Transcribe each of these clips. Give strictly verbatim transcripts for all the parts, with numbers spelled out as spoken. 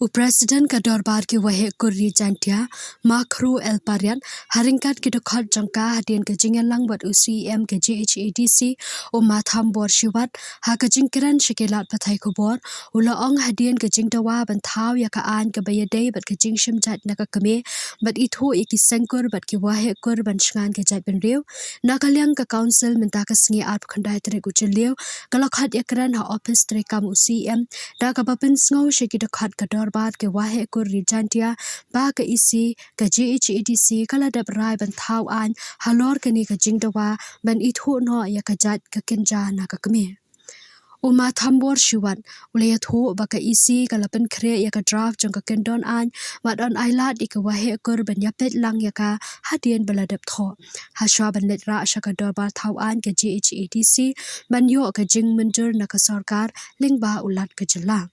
President ka Dorbar ki Waheh Kur Ri Jaintia, Ma Khru El Pariat, ha ryngkat ki dkhot jong ka hadien ka jingïalang bad u C E M ka J H A D C, u Ma Thambor Shiwat, ha ka jingkren sha ki lad pathai khubor, u la ong hadien ka jingdawa ban thaw ïa ka aiñ kaba ïadei bad ka jingshim jait na ka kmie, bad ithuh ïa ki seng kur bad ki waheh kur ban shngain ka jaitbynriew. Na ka liang ka Council mynta ka sngi arphew khyndai tarik u Jylliew, ka la khot ïakren ha ophis treikam u C E M, da kaba pynsngew sha ki dkhot ka Dorbar ki Waheh Kur Ri Jaintia, ba ka E C ka J H A D C ka la dep rai ban thaw aiñ halor kane ka jingdawa ban ithuh noh ïa ka jait ka kynja na ka kmie. U Ma Thambor Shiwat u la ïathuh ba ka E C ka la pynkhreh ïa ka draft jong ka kyndon aiñ, bad yn ailad ïa ka waheh kur ban ïapeit lang ïa ka hadien ba la dep thoh, hashwa ban leit rah sha ka Dorbar Thaw Aiñ ka J H A D C ban ïoh ka jingmynjur na ka sorkar lyngba u Lat ka jylla.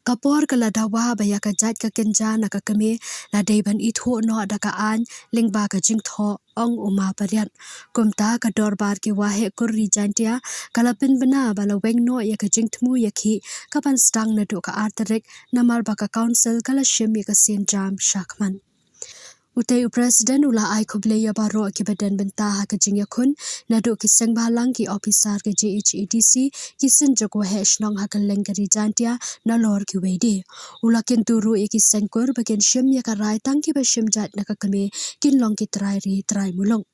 Ka por ka la dawa ba ïa ka jait ka kynja na ka kmie la dei ban ithuh noh da ka aiñ lyngba ka jingthoh, ong u Ma Pariat. Kumta ka Dorbar ki Waheh Kur Ri Jaintia ka la pynbna ba la weng noh ïa ka jingthmu ïakhih kaban sdang naduh ka ar tarik, namar ba ka Council ka la shim ïa ka sienjam shakhmat. Utei u President u la ai khublei ïa baroh kiba don bynta ha ka jingïakhun, naduh ki sengbhalang, ki ophisar ka J H A D C, ki synjuk waheh shnong ha kylleng ka Ri Jaintia, nalor kiwei de. U la kyntu ruh ïa ki seng kur ba kin shim ïa ka rai tang kiba shim jait na ka kmie kin long ki trai ri trai muluk.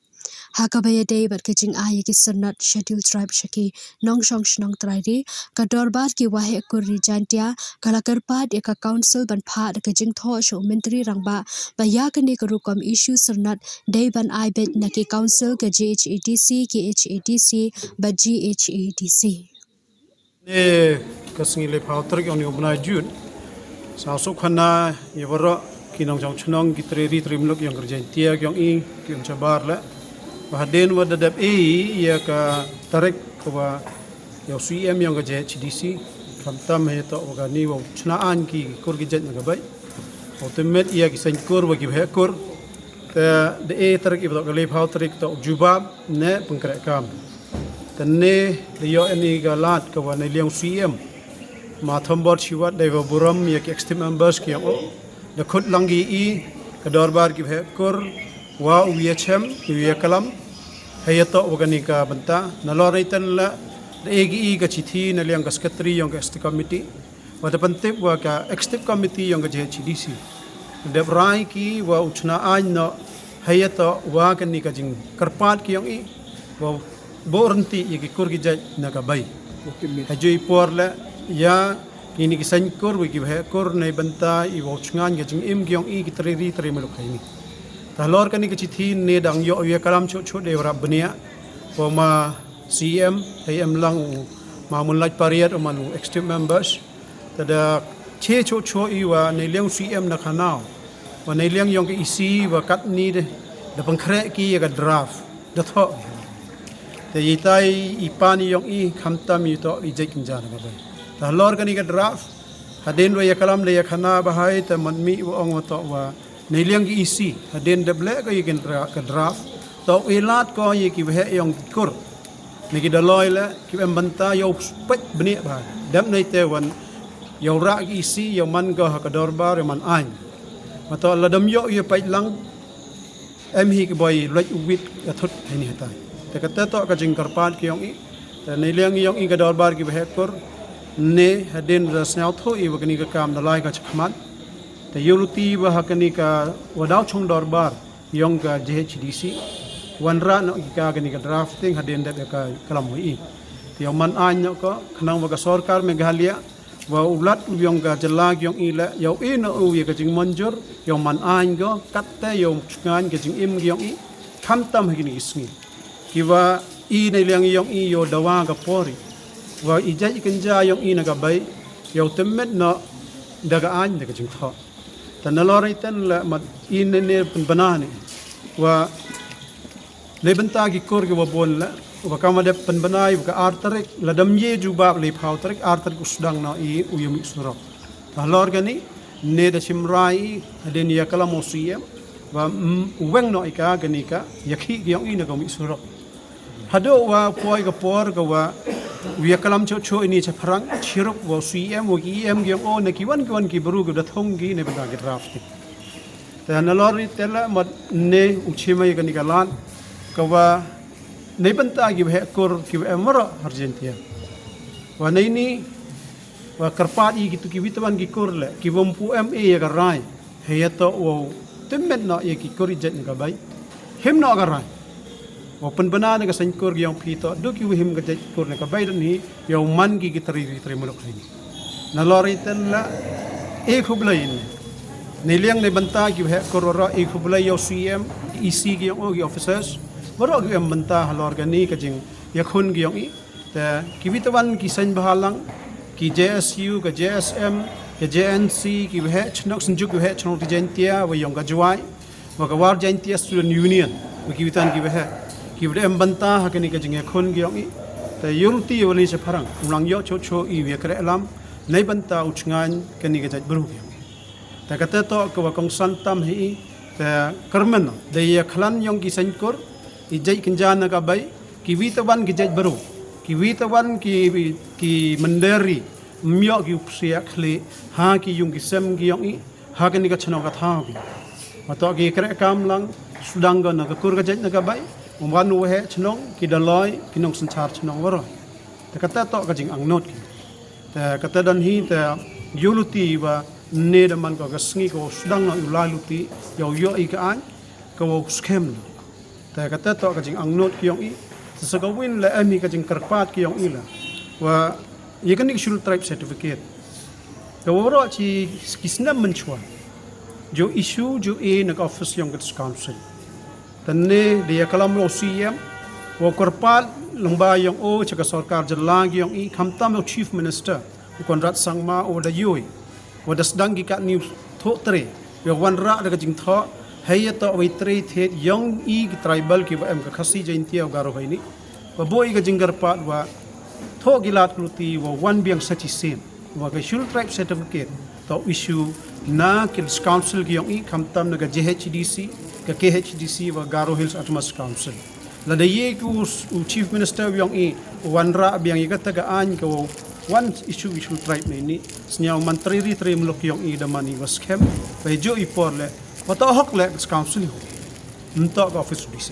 Ha kaba ïadei bad ka jingai ïa ki syrnod Scheduled Tribe sha ki nongshong shnong trai ri, ka Dorbar ki Waheh Kur Ri Jaintia ka la kyrpad ïa ka Council ban phah da ka jingthoh sha u Myntri Rangbah ba ïa kane ka rukom issue syrnod dei ban ai beit na ki Council ka J H A D C, K H A D C bad G H A D C. Ne ka sngi laiphew tarik ïong u bnai Jun, sa suk khana ïa baroh ki nongshong shnong, ki trai ri trai muluk ïong ka Ri Jaintia, ki ïong i, ki ïong shabar leh. Ba hadien wa da dep ei ïa ka tarik ka wa ïa u C M ïong ka J H D C, khamtam hei to wa kani wa u chna aiñ ki kur ki jait na ka bai, u te met ïa ki seng kur wa ki waheh kur. Te da ei tarik i wa to ka laiphew tarik to u jubab ne pynkhreh kam. Te ne da ïoh ïa ni ka lad ka wa ne liang u C M Ma Thambor Shiwat dei wa burom ïa ki executive members ki ïong u. Da khut lang ki i ka Dorbar ki waheh kur wa u ïa chem, u ïa kalam. Hei ïa to wa kani ka bynta. Nalor iten la da ei ki i ka chithi na liang ka secretary ïong ka executive committee. Wa da pyntip wa ka executive committee ïong ka J H D C. Dep rai ki wa u chna aiñ noh hei ïa to wa kani ka jingkyrpad ki ïong i. Wa bor rynti ïa ki kur ki jait na ka bai. Hajui por leh ïa kini ki seng kur wa ki waheh kur ne bynta i wa u chna aiñ ka jingim ki ïong i ki trai ri trai muluk ha ini. Te halor kani ka chithi ne dang ïoh ïa kalam chut chut de wa rap bniah. Wa ma C M hei em lang u Ma Moonlight Pariat u man u executive members. Te da che chut chut i wa ne liang u C M na khana u. Wa ne liang ïong ka E C wa katni de da pynkhreh ki ïa ka draft. Da thoh. Te i tai i pan ïong i khamtam i to i jait kynja na ka bai. Te halor kani ka draft. Hadien wa ïa kalam da ïa khana bahai te man mi wa ong wa to wa ne liang ki E C, hadien dep leh ko ïa ki dra-, ka draft, to u ïa lad ko ïa ki waheh ïong ki kur. Ne ki daloi leh, ki em bynta ïa u peit bniah ba. Dep ne te wan, ïa u rah ki E C, ïa u man ko ha ka Dorbar, ïa u man aiñ. Ma to la dam ïoh ïa peit lang, em hi ki boi leit u wit ka thut ha ini hatai. Te kata to ka jingkyrpad ki ïong i, te ne liang ïong i ka Dorbar ki waheh kur, ne hadien da sñiawthuh i wa kani ka kam da lai ka chakhmat. Te ïa u luti wa ha kani ka wa daw chong Dorbar ïong ka J H D C. Wanrah noh ki ka kani ka drafting hadien dep ïa ka kalam wa i. Te ïa u man aiñ noh ko, khnang wa ka sorkar Meghalaya, wa u Lat u ïong ka jylla ki ïong i leh, ïa u i noh u ïa ka jingmynjur, ïa u man aiñ ko, katte ïa u chngaiñ ka jingim ki ïong i, khamtam ha kini ki sngi. Ki wa i ne liang ïong i ïa u dawa ka por i. Wa i jait i kynja ïong i na ka bai, ïa u tymmet noh da ka aiñ da ka jingthoh. Te nalor iten leh mat i ne ne pynbna ni. Wa ne bynta ki kur ki wa bun leh, wa kam wa dep pynbna i wa ka ar tarik, la dam ïa jubab laiphew tarik, ar tarik u sdang noh i u ïa mih surok. Te halor kani, ne da shim rai i, hadien ïa kalam u C M, wa, mm, u weng noh i ka, kani ka, ïa khih ki ïong i na ka mih surok. Haduh wa poi ka por ka wa Wi ïa kalam choh choh ini cha pharang chirup wa C E M wa ki E M ki ong o na ki wan ki wan ki bru ki da thong ki ne bynta ki draft. Te nalor ri tela mat ne u chimai kani ka lad ka wa ne bynta ki wa heh kur ki wa em maro ha Jaintia. Wa ne ini wa kyrpad i ki tu ki witawan ki kur le ki wa mpu em e ïa ka rai. He ïa to wa tymmet no ïa ki kur i jait na ka bai. Him no ka rai. Wa pynbna na ka saiñ kur ki ong phi to du ki wa him ka jait kur na ka bai dan hi ïa u man ki ki tari ki tari muluk ri. Nalor ri tela e khublei ini. Ne liang ne bynta ki wa heh kur ro e khublei ïa u C E M E C ki ong o ki officers. Wa ro ki em bynta halor kani ka jing ïa khun ki ong i. Te ki witawan ki saiñ bahalang ki J S U ka J S M ka J N C ki wa heh chnong Synjuk ki wa heh chnong ti Jaintia wa ïong ka Jwai wa ka War Jaintia Student Union wa ki witawan ki wa heh ki wa em bynta ha kani ka jing ïa khun ki ong i. Te yurti wa li cha pharang u lang ïoh choh choh i wa ïa kre lam ne bynta u chngaiñ kani ka jait bru ki ong i. Te kata to ka wa kongsan tam hi i te kyrmen de ïa khlan ïong ki saiñ kur i jait kynja na ka bai ki witawan ki jait bru ki witawan ki ki menderi myo ki upsiak khli ha ki yung ki sem ki ïong i ha kani ka chnong ka thaw ki. Ma to ki kre kam lang sudang ka na ka kur ka jait na ka bai um wan u heh chnong ki daloi ki nong synchar chnong waro. Te kata to ka jing angnot ki. Te kata dan hi te ïuluti wa ne da man ka ka sngi ka wa sdang na ïulai luti ïa u ïoh i ka aiñ ka wa skhem na. Te kata to ka jing angnot ki ïong i. Te sa ka win la em hi ka jing kyrpad ki ïong i la wa ïa kani ka Scheduled Tribe certificate ka wa ro chi ki snem mynchwa jo issue jo e na ka office ïong ka council. Te ne de ïa kalam ïong C E M wa kyrpad lyngba ïong o cha ka sorkar jylla ki ïong i khamtam ïong Chief Minister u Conrad Sangma u da ïoi wa da sdang ki katni u thoh tre ïong wanrah da ka jingthoh hei ïa to wei tre thied ïong i ki tribal ki wa em ka Khasi Jaintia u Garo hei ni wa boi ka jingkyrpad wa thoh ki lad kluti wa wan biang sa chi sien. Wa ka Scheduled Tribe certificate to issue na ki council ki ïong i khamtam na ka J H D C ka K H D C wa Garo Hills Autonomous Council. Lada ïe ki u Chief Minister ïong i wanrah biang ïa kata ka aiñ ka wa wan issue ki Scheduled Tribe ne ni sñiaw mantri ri tri muluk ïong i da man i wa skhem ba ïa jo i por le wa to hok le ka council i hok mto ka office D C.